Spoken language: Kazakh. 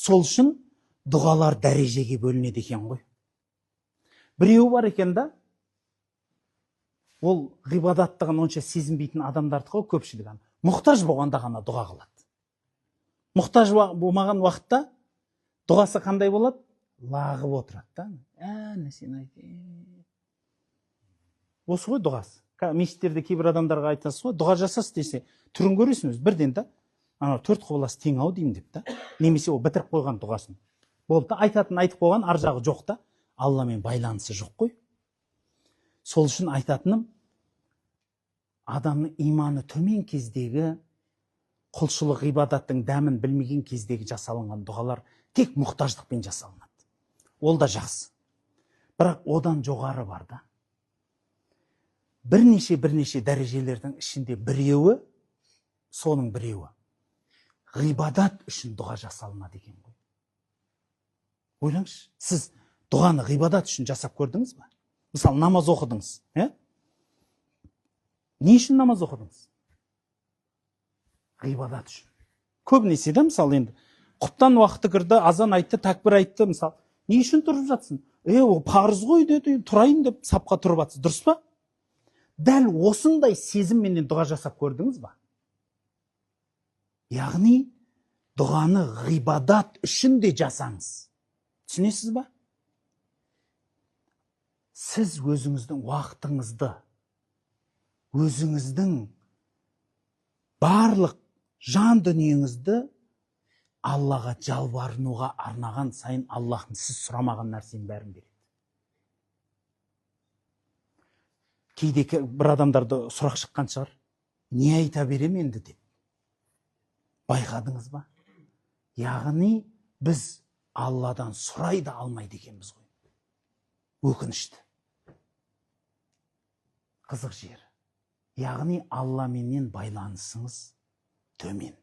Сол үшін дұғалар дәрежеге бөлінеді екен ғой. Біреуі бар екен да, ол ғибадаттығын онша сезінбейтін адамдарды ғой көпшілігі. Мұқтаж болғанда ғана дұға қылады. Мұқтаж болмаған уақытта дұғасы қандай болады? Лағып отырады да. Әне сен айт. Осы ғой дұғасы. Мешіттерде кейбір адамдарға айтасыз ғой, дұға жасашы десе, түрін көресің өзі бірден да. Анау төрт құбыласы тең ау деймін деп та. Немесе ол бітіріп қойған дұғасын. Болды да, айтатын айтып қойған, ар жағы жоқ та. Алламен байланысы жоқ қой. Сол үшін айтатыным, адамның иманы төмен кездегі, құлшылық ғибадаттың дәмін білмеген кездегі жасалынған дұғалар тек мұқтаждықпен жасалынады. Ол да жақсы. Бірақ одан жоғары бар да. Бірнеше дәрежелердің ішінде біреуі, соның біреуі. Ғибадат үшін дұға жасалынады екен ғой. Ойлаңызшы, сіз дұғаны ғибадат үшін жасап көрдіңіз ба? Мысалы, намаз оқыдыңыз, ә? Не үшін намаз оқыдыңыз? Ғибадат үшін. Көбінесе де, мысалы, енді құптан уақыты кірді, азан айтты, тәкбір айтты, мысалы, не үшін тұрып жатсың? Ол парыз ғой деді, тұрайын деп сапқа тұрып жатсыз, дұрыс па? Дәл осындай сезімменен дұға жасап көрдіңіз ба? Яғни, дұғаны ғибадат үшін де жасаңыз. Түсінесіз ба? Сіз өзіңіздің уақытыңызды, өзіңіздің барлық жан дүниеңізді Аллаға жалбарынуға арнаған сайын Аллахтың сіз сұрамаған нәрсенің бәрін береді. Кейде бір адамдарды сұрақ шыққан шығар, не айта берем енді деп. Байқадыңыз ба? Яғни біз Алладан сұрай да алмайды екенбіз ғой. Өкінішті. Қызық жері. Яғни Алламенен байланысыңыз төмен.